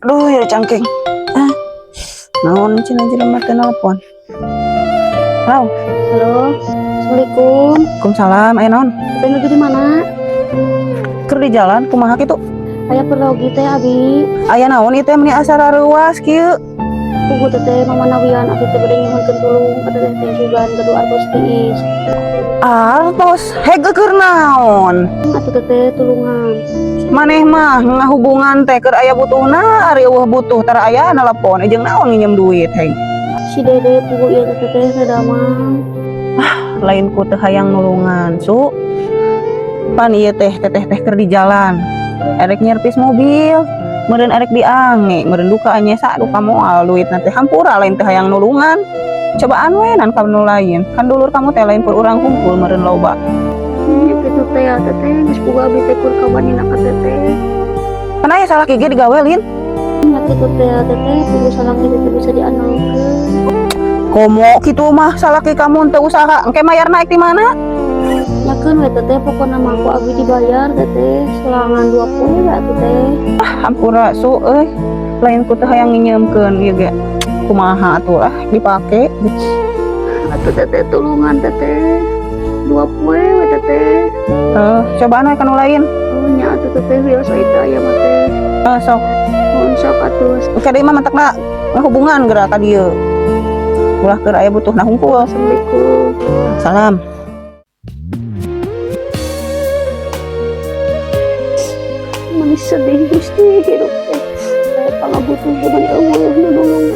Aduh, ya cangking. Ah. Naon cenah jelema teh nelpon? Halo. Halo, Assalamualaikum. Waalaikumsalam, aya naon? Teteh nuju di mana? Keur di jalan, kumaha kitu? Aya perlogi teh abi. Aya naon ieu teh meni asa rareuwas kieu? Puguh teteh mamanawian abi teh bade nyuhunkeun tulung ka teteh teh sugan gaduh artos tiis. Artos, hege keur naon? Atuh teteh tulungan. Maneh mah ngahubungan teh keur aya butuhna, ari euweuh butuh tara aya nelepon. Jeung naon nginjem duit heg? Si Dede puguh ieu teh teteh teh damang. Lain ku teu hayang nulungan, Su. Pan ieu teh teteh teh keur di jalan. Erek nyervis mobil, meureun erek diange, meureun duka nyesa duka moal duitna teh, hampura lain teu hayang nulungan. Cobaan we nan ka nu lain. Kan dulur kamu teh lain pur urang hungkul meureun loba. Nya kitu teh ya teteh, geus puguh abi teh kur kawanina ka teteh. Kan aya salaki ge digawe lin. Nya kitu teh ya teteh, puguh salaki teh bisa diandalkeun. Komo kitu mah salaki kamu teu usaha, engke mayar naik di mana? Nyakeun we teteh, pokona mah ku abi dibayar teteh selangan 2 poe we atuh teh. Hampura, Su, euy. Lain ku teu hayang nginjeumkeun ieu ge. Kumaha atuh lah dipake. Atuh teteh tulungan teteh. 2 poe we teteh. Eh, cobaan we ka nu lain. Oh nya atuh teteh, biasa itu aya mah teh. Eh, sok. Mohon sok atuh. Oke deui mah matakna ngahubungan geura ka dieu. Ulah keur aya butuhna hungkul. Assalamualaikum. Salam. Manis sedih Gusti hidup teh. Saya pangabutuh dengan euweuh nu nulung.